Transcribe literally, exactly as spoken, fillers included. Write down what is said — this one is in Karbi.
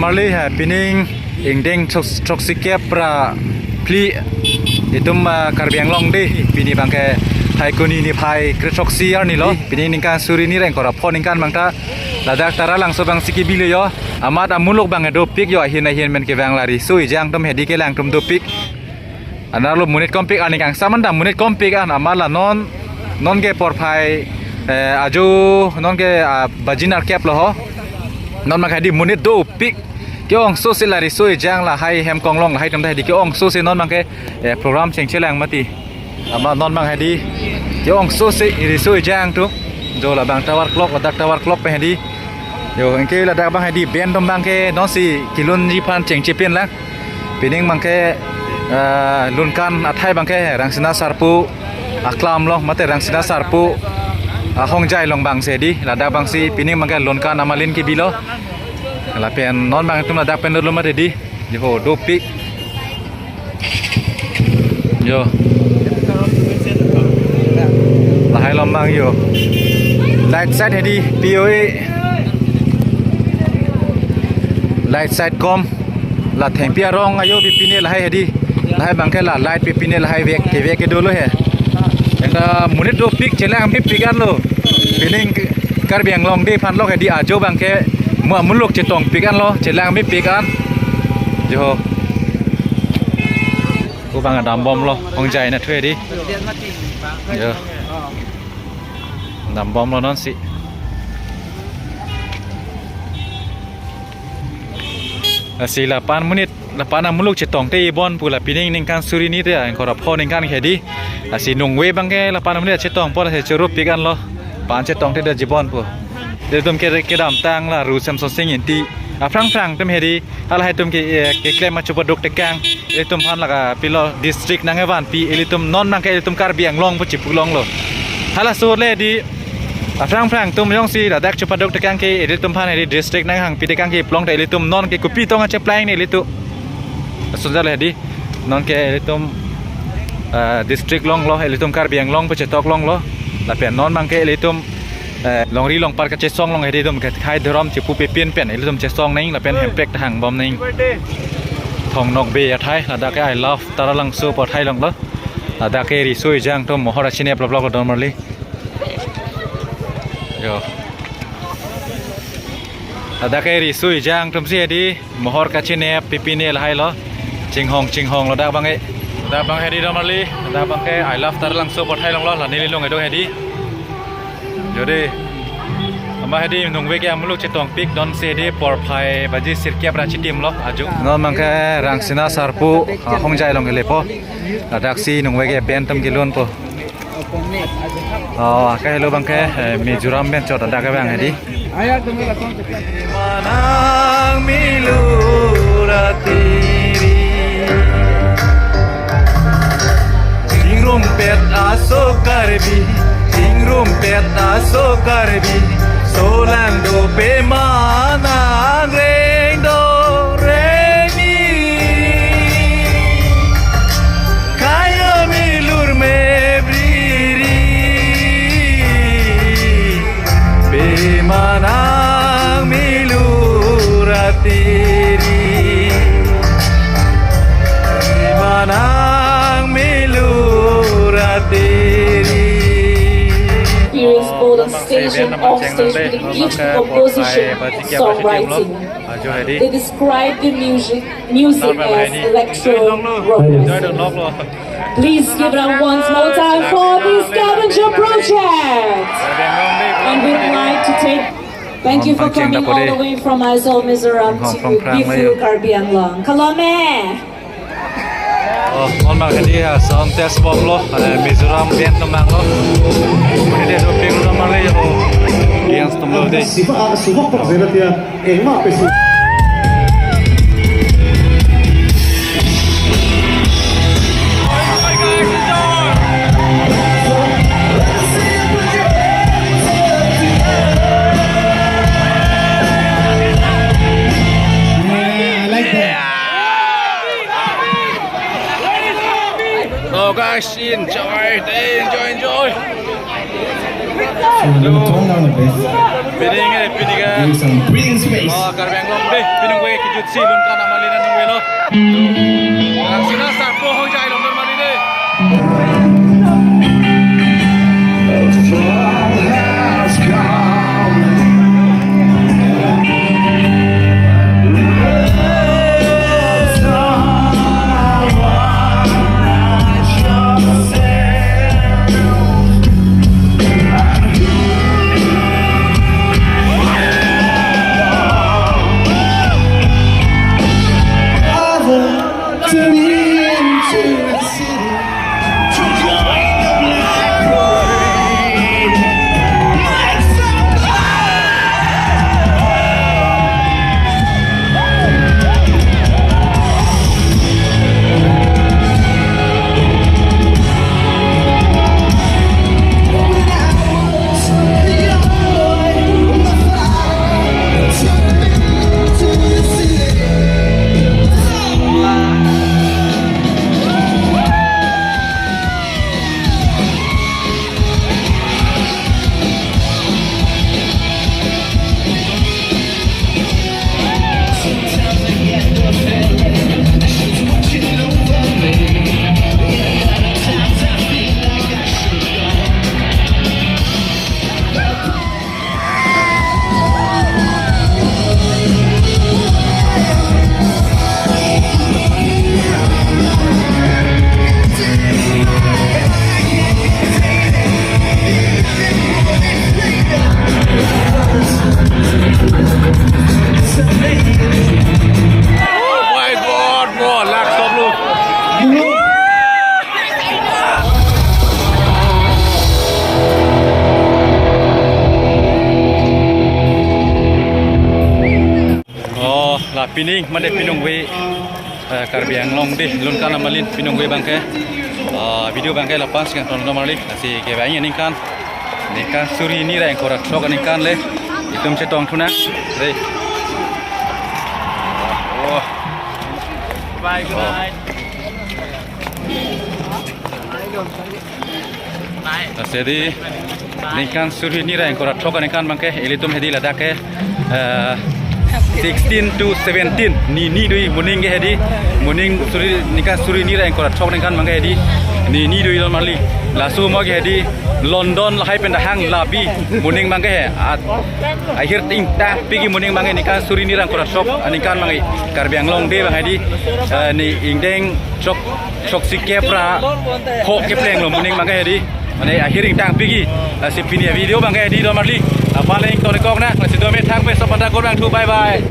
Arli ha pining ingdeng throksi kep ra phli itum, ah, Karbi Anglong Day pini abangke Phaikuni niphai kre throksi arni lo. Pini ningkan suri ni ra ingkoi ra pho ningkan abang ta ladak Taralangso abangsi kebilo yo. Amat amuluk abang dopik yo, ahin ahin pen kevang la riso ejang atum hedi kelang atum dopik. Anarlo monit kompik an, ningkan saman ta monit kompik an, amat la non, non ke porphai, eh, ajo non ke, ah, baji nerkep lo ho. Non abang hedi monit dopik. Ke-ongso si la riso ejang lahai hem konglong lahai atum ta hedi ke-ongso si non abangke, eh, program chengchelang mati. Amat non abang hedi ke-ongso si riso ejang atum. Jo labang tower clock, ladak tower clock pen hedi. Yo, anke ladak abang hedi band atum abangke nonsi kelunji aphan chengchepin lang. Pining abangke, eh, lunkan athai abangke Rangsina Sarpo aklam lo, mate Rangsina Sarpo ahongjai along abangsi hedi, ladak abangsi pining abangke lunkan amalin kebilo. Lapen non abang atum ladak pen dolo mate hedi. Yo, dopik. Yo. Lahai along abang yo. Light side hedi P O A. Light side kom. La thengpi arong ajo pipine lahai hedi. Lahai abangke la light pipine lahai vek kevek ke dolo he. Enta monit dopik, chelang mepik anlo. Pining Karbi Anglong Day aphan lo hedi ajo abangke mo amuluk chetongpik anlo, chelang mepik an. Jo. Ko abang dambomlo, hongjai na thu hedi. Yo. Dambomlo nonsi. Lasi lapu-an monit, lapu-an amuluk chetongte ibon pu la pining ningkan suri ni te, ingkoi ra pho ningkan hedi. Lasi nungve abangke lapu-an monit chetong apor si choro pik anlo. Lapu-an chetongte da jibon pu. Ilitum ke, kedamtang la Ru Semsonsing Ingti aphrang phrang atum hedi, halahai atum ke, eh, keklem achupaduk tekang, ilitum aphan lake pilo district nangkevanpi, ilitum non abangke ilitum Karbi Anglong pu chipu longlo. Halaso le hedi, aphrang phrang atum jongsi ladak chupaduk tekang ke ilitum aphan hedi district nanghangpi tekang ke pulote ilitum non ke kopi tong acheplang ne ilitum. Asunjal hedi, non ke ilitum, eh, district longlo, ilitum Karbi Anglong pu chetok longlo. Lapen non abangke ilitum, eh, longri longpat kachesong along hedi itum ke khei dhorom chipu pipin pen ilitum chesong nang lapen hempek ta hangbom nang. Thong Nokbe athai, ladak ke I love Taralangso pu athai longlo. Ladak ke riso ejang atum mohor achinep loblok lo don marli. Yo. Ladak ke riso ejang atumsi hedi mohor kachinep pipine lahai lo. Chinghong chinghong lo dak abangke. Dak abang hedi don marli. Dak abangke I love Taralangso pu athai longlo, la neli lung edo hedi. Jodi. Amat hedi nungve ke amuluk chetongpik donsi hedi porphai baji sirkep ra chitimlo ajo. Non abangke Rangsina Sarpo, ah, hongjai along kelepo. Ladaksi nungve ke band atum kelunpo. Oh, ke helo abangke, eh, Mizoram pen chot ladak ke abang hedi. Manang milur atiri. Chingrumpet aso Karbi, chingrumpet aso Karbi. Solang dope manang reng do reng ni. Kayo milur me briri, pe manang milur atiri, pe manang milur atiri. Experience both on stage and off stage with a gift for composition and songwriting. They describe the music, music as electro rock. Please give it up once more time for the Scavenger Project. And we'd like to take, thank you for coming all the way from Aizawl, Mizoram to beautiful Karbi Anglong. Kalome! Oh, non abang hedi, ah, sound test bomlo, eh, Mizoram band atum abanglo. Hedi dopik lo marli yo. Yang atumlo dei. Siva, ah, suhok pak zela tia, eh, ma pe si. I like that. Guys, enjoy, enjoy, enjoy. So we're gonna tone down a bit. Pining eh, pining eh. Give some breathing space. Oh, Karbi Anglong dei, piningve kejutsi Lun Kanam Alin aningve lo. Langsina sarpo hongjai along Lun Mali dei. Oh my God, bro, lak stop lo. Oh, la pining, mane piningve, eh, Karbi Anglong dei, Lun Kanam Alin piningve abangke. Ah, video abangke la-an si kangton lo marli, lasi kevang aningkan, ningkan suri hini ra ingkoi ra throk aningkan le, itum chetong thu nang, dei. Oh. Bye, good night. Lasi dei, ningkan suri hini ra ingkoi ra throk aningkan abangke, ilitum hedi ladak ke, eh, sixteen to seventeen, nini do-i moning ke hedi, moning suri, ningkan suri hini ra ingkoi ra throk aningkan abangke hedi, nini do-i lo marli. Laso mo ke hedi, London lahai pen dahang labi moning abangke he, at ahir ingtangpi ke moning abangke ningkan suri hini ra ingkoi ra throk aningkan abangke Karbi Anglong dei abang hedi, eh, ne ingdeng throk, throksi kep ra kho kepleng lo moning abangke hedi. Mane ahir ingtangpi ke, lasi pini video abangke hedi lo marli. Aphan le ingtonkok nang, lasi dome thangpi, sopan ta kurang thu, bye bye.